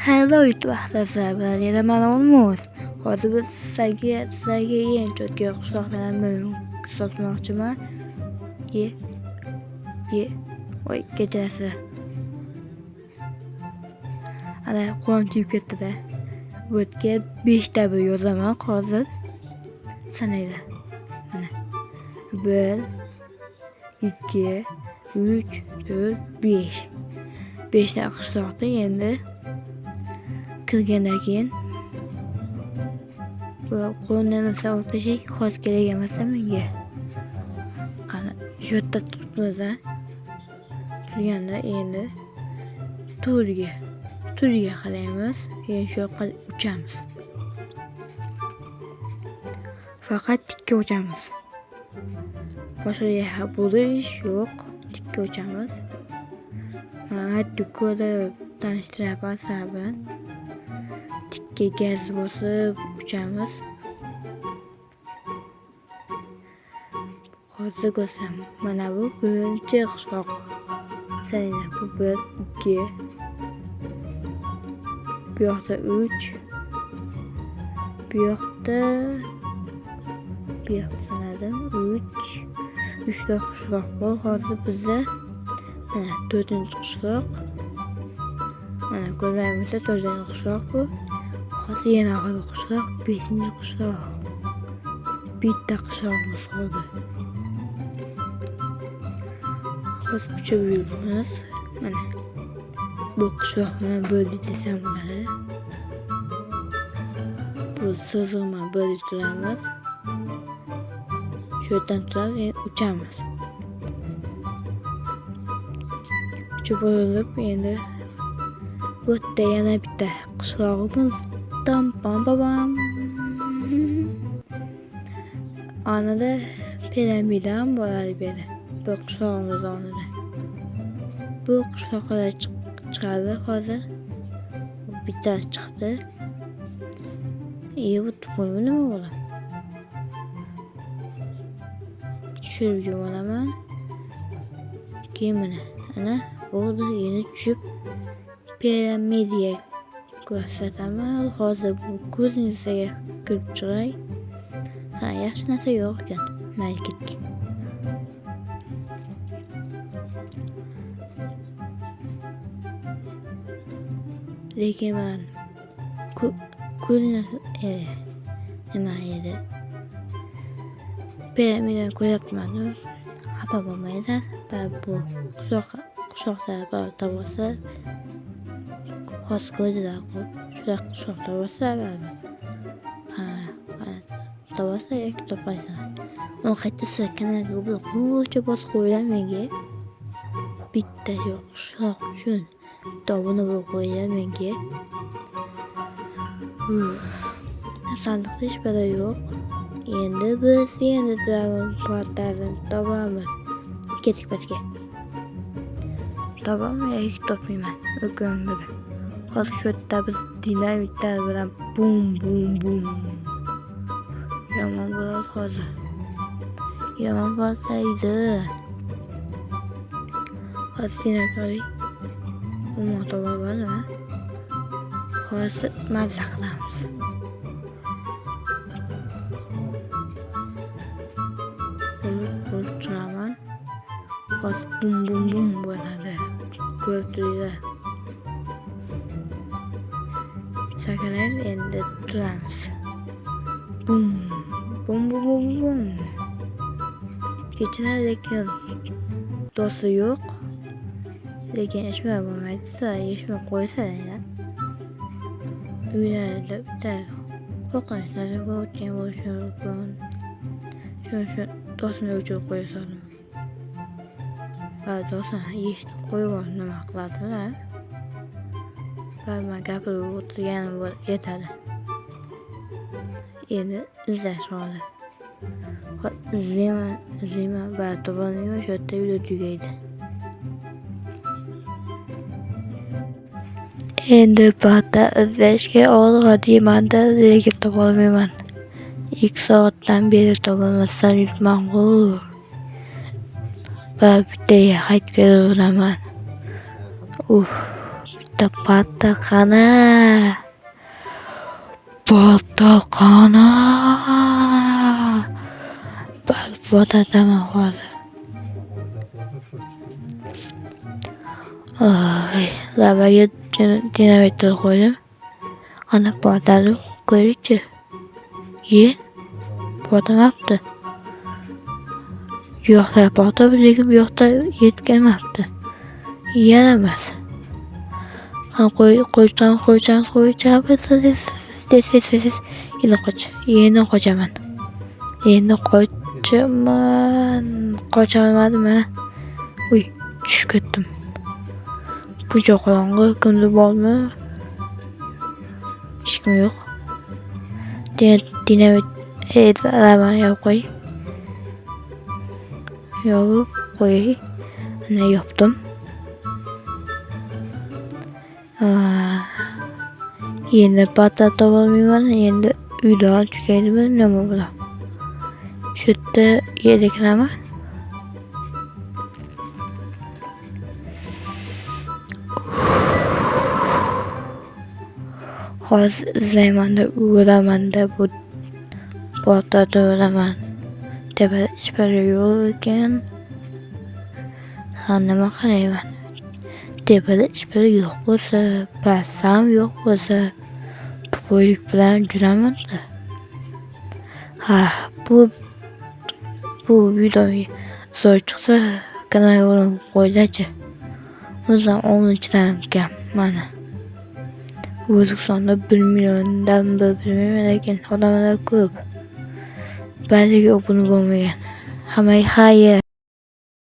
Hello YouTube ahlislar bilan yana mana olmos. Hozir biz sizlarga eng cho'tga qishloqlardan birini ko'rsatmoqchiman. Ye. Ye. Voy, kechasi. Ana qo'lim tegib ketdi-da. Bu yerga 5 ta bir yozaman hozir. Sanaydi. Mana. 1 2 3 4 5. 5 ta qishloqda endi kirgandan keyin bu qo'lni narsa olib tashlay, hozir kerak emas menga. Qani, shu yerda turibmiz a. Turganda endi to'rga qaraymiz, keyin shu yoqqa uchamiz. Faqat tikka uchamiz. Boshqa yerga burish yo'q, tikka uchamiz. Mana ko'rib tanishtiryapman sizlar bilan. Tikka gaz bosib uchamiz. Hozir ko'rsam, mana bu birinchi qishloq. Sananglar, bu 1, 2, bu yoqda 3, bu yoqda sanadim 3, 3 ta qishloq bor. Hozir bizda mana 4-qishloq. Mana ko'rmaymiz, 4-qishloq bu. Hozir yana oxirgi qishloq, 5-qishloq. Bitta qishlog'imiz qoldi. Hozir uchib yuribmiz. Mana bu qishloq bilan bo'ldi desam bo'ladi. Bu siziq bilan bo'ldi turamiz. Shu yerdan turamiz, endi uchamiz. Uchib bo'lib, endi bu yerda yana bitta qishlog'imiz. Tam pam pam. Anada piramida ham bo'ladi bu yerda. Bu qishlog'imiz oldida. Bu qishloqqa chiqadi hozir. Bittasi chiqdi. Bu tuxumni nima bo'ladi? Tushirib yuboraman. Keyin mana ana bo'ldi, endi tushib piramidaga ko'rsataman. Hozir bu ko'zingizni kirib chiqay. Ha, yaxshi narsa yo'q ekan. Mayli, ketdik. Lekin man ko'zingiz nima edi? Piramidani ko'ryapman. Xafa bo'lmanglar. Va bu qishloqda topolsa hozir ko'rdilar. Shular qishloq topolsa baribir. Ha, topolsa yoki topmaysan. Uni qayta sizlar kanalga obuna qo'ng'iroqcha bosib qo'yinglar menga. Bitta shu qishloq uchun bitta obuna bo'lib qo'yinglar menga. Sandiqda hech balo yo'q. Endi biz endi dragon portalini topamiz. Ketdik pastga. Topaman yoki topmayman. O'kongida. Hozir shu yerda biz dinamitlar bilan bum bum bum. Yomon bo'ladi hozir. Yomon bo'lsaydi. Hozir dinamit olaylik. Umuman topaman. Hozir mazza qilamiz. Bo'lib chiqaman. Hozir bum bum bum bo'ladi. Ko'rib turinglar. Sakraymiz, endi turamiz. Bum bum bum bum bum. Kechiradi, lekin do'sti yo'q. Lekin hech nima bo'lmaydi. Hech nima qo'ysalar. Uylarida bitta qo'rqinchli narsa ko'rgan bo'lishi mumkin. Shuning uchun do'stini o'chirib qo'ya soldim. Va do'stini eshitib qo'yib nima qiladilar? Va men gapirib o'tirganim yetadi. Endi izlash qoldi. Izlayman, va topolmayman, shu yerda video tugaydi. Endi bata izlashga olg'adimanda, lekin topolmayman. 2 soatdan beri topolmasam yuribman-ku. Va bittaga qaytib kelaveraman. Bitta Bitta patta qani? Patta qani? Botataman hozir. Ay, lavaga dinamitni qo'ydim. Qani botadi ko'raylikchi. Ye, botamabdi. Bu yoqda botib, lekin bu yoqda yetganmabdi. Yana emas. Qo'ycham, qo'ycham, qo'ycham. Tez, tez, tez, tez. Endi qoch. Endi qochaman. Endi qochaman. Qocholmadim, ha. Uy, tushib ketdim. Buncha qorong'i, kimdir bormi? Hech kim yo'q. Dinamit, lavani yopib qo'y. Yopib qo'y. Mana yopdim. Endi patta topolmayman, endi uydan tugaydimi, nima bo'ladi? Shu yerda yerga kiraman. Hozir izlaymanda, o'ramanda bu botlarni o'raman. Tepada hech biri yo'q ekan. Ha, nima qilayman? Tepada hech biri yo'q bo'lsa, pastam yo'q bo'lsa, tupoylik bilan juraman-da. Ha, bu video zo'r chiqsa, kanalga obuna qo'yinglarchi. O'zim obunachilarim kam mana. O'zbekistonda 1 milliondan bir bilmayman, lekin odamlar ko'p. Ba'ziga obuna bo'lmagan. Hammaga xayr.